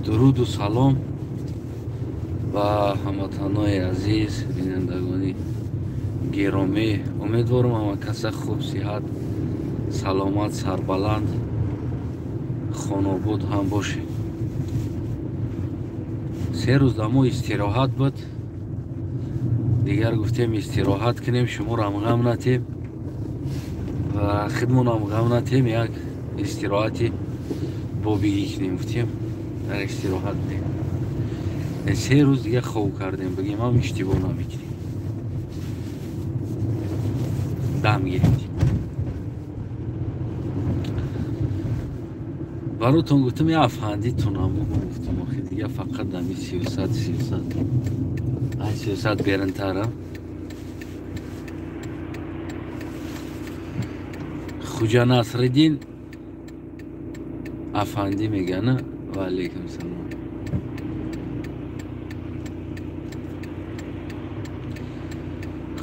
Дуруду салом ба ҳамватанои азиз, бинандагони гиромӣ. Умедворам ҳама каса хуб, сиҳат, саломат, сарбаланд, хонобод ҳам бошед. 3 рӯз дамо истироҳат буд. Дигар гуфтем истироҳат кунем, шуморо ғам натем ва худмонам ғам натем, як истироҳати бобигӣ кунем, гуфтем дар истироҳат будем. 3 рӯз дига хоб кардем, бигем ҳам иштибоҳ намекунем, дам гирифтем. Баротон гуфтам я афандитонам гуфтам, охи дига фақат дами сиёсат, сиёсат, ай сиёсат берунтарам. Хуҷа Насриддин афандӣ мегана. Ва алайкум салом.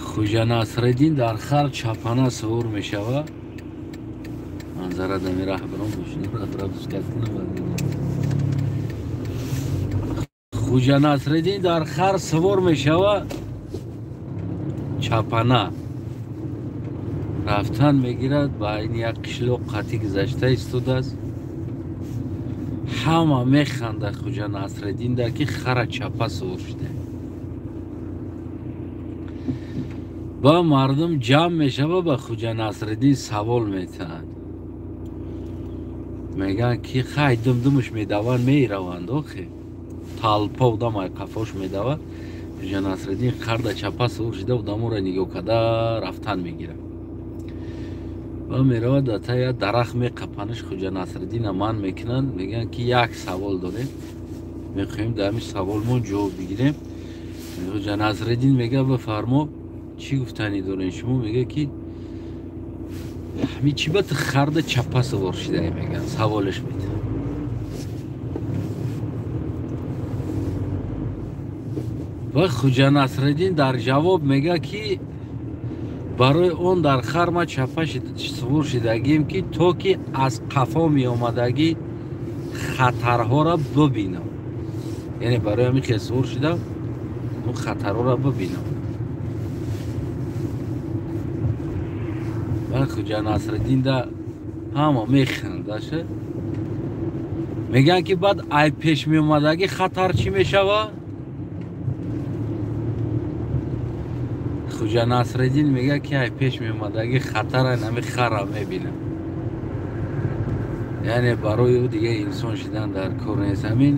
Хуҷа Насриддин дар хар чапана сувор мешава. Манзара дами раҳбарон мошинро пропускать кунам. Хуҷа Насриддин дар хар сувор мешава, чапана рафтан мегирад, ба ин як қишлоқ қатъӣ гузашта истодааст. Ҳама механда Хуҷа Насриддин да ки хара чапа сувор шуда. Ба мардум ҷамъ мешава, ба Хуҷа Насриддин савол метаҳанд. Мегӯянд ки хай думдумаш медаванд, мераванд, охе талпа одам ай қафош медавад. Хуҷа Насриддин харда чапа сувор шуда одаморо нигоҳ карда рафтан мегирад. Ва меравад дар таи як дарахт меқапанаш. Хуҷа Насриддина ман мекунанд, мегӯянд ки як савол дорем, мехоҳем дар ҳамин саволмон ҷавоб бигирем. Хуҷа Насриддин мегӯяд бифармо, чӣ гуфтанӣ дорем шумо? Мегӯяд ки ҳамин чӣ ба ту харда чапа сувор шидаӣ, мегӯянд, саволаш метаҳанд. Ва Хуҷа Насриддин дар ҷавоб мегӯяд ки барои он дар хар ма чапа сувор шидагием ки то ки аз қафо меомадагӣ хатарҳоро бибинам. Яъне барои ҳамин хел сувор шидам, он хатарҳоро бибинам. Ва Хуҷа Насриддин да ҳама механдаша. Мегӯянд ки баъд ай пеш меомадагӣ хатар чӣ мешава? Хуҷа Насриддин мегӯяд ки ай пеш меомадагӣ хатара нами хара мебинам. Яъне барои ӯ дига инсон шидан дар кор нест. Ҳамин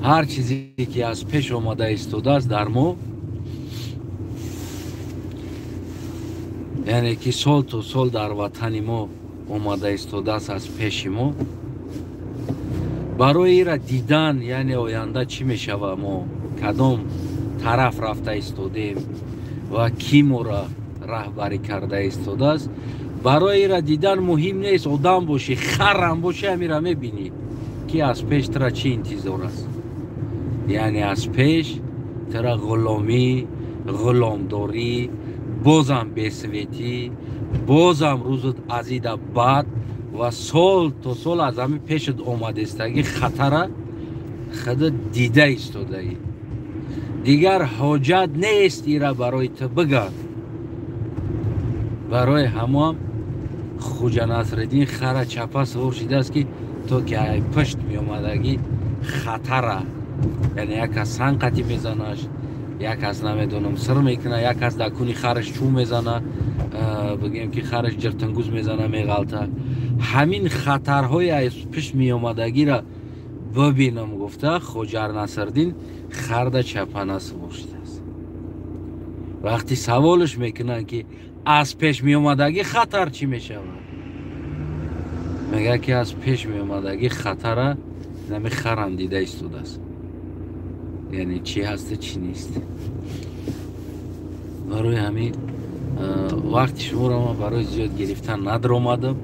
ҳар чизе ки аз пеш омада истодааст дар мо, яъне ки сол то сол дар ватани мо омада истодааст аз пеши мо, барои ира дидан, яъне оянда чӣ мешава, мо кадом тараф рафта истодем ва кӣ моро раҳбарӣ карда истодааст, барои ира дидан муҳим нест. Одам бошӣ, харам бошӣ, ҳамира мебинӣ ки аз пеш тура чӣ интизор аст. Яъне аз пеш тура ғуломӣ, ғуломдорӣ, бозам бесветӣ, бозам рӯзут азида бад ва сол то сол аз ҳамин пешат омадистагӣ хатара худа дида истодаӣ. Дигар ҳоҷат нест ира барои ту бигӯянд. Барои ҳамоам Хуҷа Насриддин хара чапа сувор шидааст ки то ки ай пушт меомадагӣ хатара, яъне як кас санг қатӣ мезанаш, як кас намедонам сир мекуна, як кас дар куни хараш чӯ мезана, бигӯем ки хараш ҷиртангуз мезана, меғалта. Ҳамин хатарҳои аз пушт меомадагиро бибинам гуфта Хоҷа Насриддин харда чапана сувор шудааст. Вақти саволаш мекунанд ки аз пеш меомадагӣ хатар чӣ мешавад, мегӯяд ки аз пеш меомадагӣ хатара нами харам дида истодааст. Яъне чӣ ҳаста, чӣ нест. Барои ҳамин вақти шуморо ман барои зиёд гирифтан надромадам.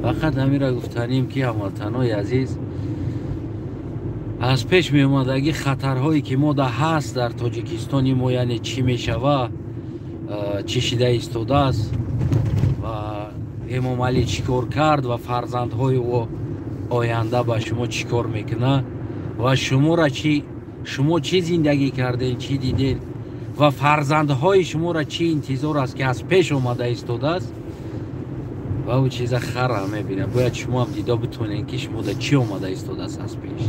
Фақат ҳаминро гуфтанем ки ҳамватанои азиз, аз пеш меомадагӣ хатарҳое ки мо да ҳаст дар Тоҷикистони мо, яъне чӣ мешава, чӣ шида истодааст ва Эмомалӣ чӣ кор кард ва фарзандҳои ӯ Оянда ба шумо чӣ кор мекунад ва шуморо чӣ, шумо чӣ зиндагӣ кардем, чӣ дидем ва фарзандҳои шуморо чӣ интизор аст, ки аз пеш омада истодааст. Ва ӯ чиза хара мебинад. Бояд шумо ҳам дида битонед, ки шумо да чӣ омада истодааст аз пеш.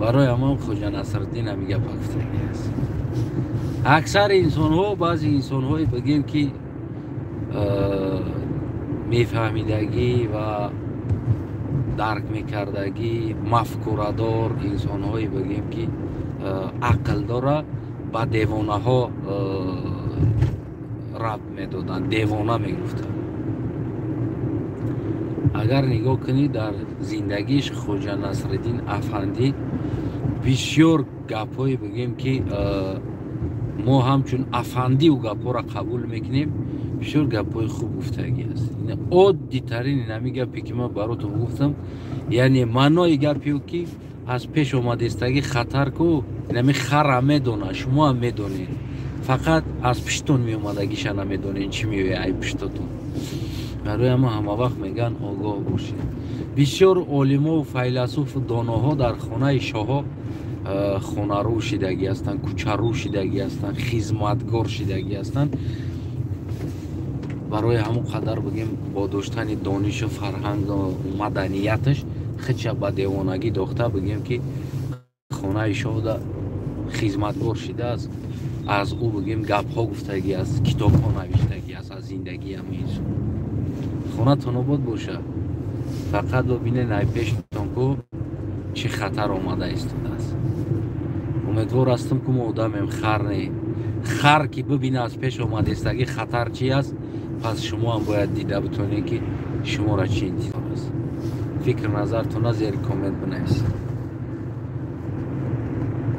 Барои ҳамон Хоҷа Насриддин ҳами гапа гуфтагӣ аст. Аксари инсонҳо, баъзе инсонҳое, бигем, ки мефаҳмидагӣ ва дарк мекардагӣ, мафкурадор инсонҳое, бигем, ки ақл дора, ба девонаҳо рабт медоданд, девона мегуфтанд. Агар нигоҳ кунӣ, дар зиндагиш Хоҷа Насриддин афандӣ бисёр гапҳое, бигем, ки мо ҳамчун афандиу гапҳоро қабул мекунем, бисёр гапҳои хуб гуфтагӣ аст. Оддитарин инами гапе, ки ман баротон гуфтам, яъне маънои гапео, ки аз пеш омадистагӣ хатар ку инами хара медона, шумоам медонед, фақат аз пиштон меомадагиша намедонед, чӣ меояд ай пиштотон. Барои ҳама ҳама вақт мегӯянд, огоҳ бошед. Бисёр олимову файласуфу доноҳо дар хонаи шоҳо хонарӯ шидагӣ ҳастанд, кӯчарӯ шидагӣ ҳастанд, хизматгор шидагӣ ҳастанд. Барои ҳамон қадар, бигем, бо доштани донишу фарҳангу маданияташ худша ба девонагӣ дохта, бигем, ки хонаи шоҳда хизматгор шидааст, аз ӯ, бигем, гапҳо гуфтагӣ аст, китобҳо навиштагӣ аст аз зиндагии ҳамин инсон. Хонатон обод бошад, фақат бибинед, ай пештон ку чӣ хатар омада истодааст. Умедвор ҳастам, ку мо одамем, хар не. Хар ки бибина аз пеш омадистагӣ хатар чи аст, пас шумоам бояд дида битонед, ки шуморо чӣ интизор аст. Фикр назартона зери коммент бинависед.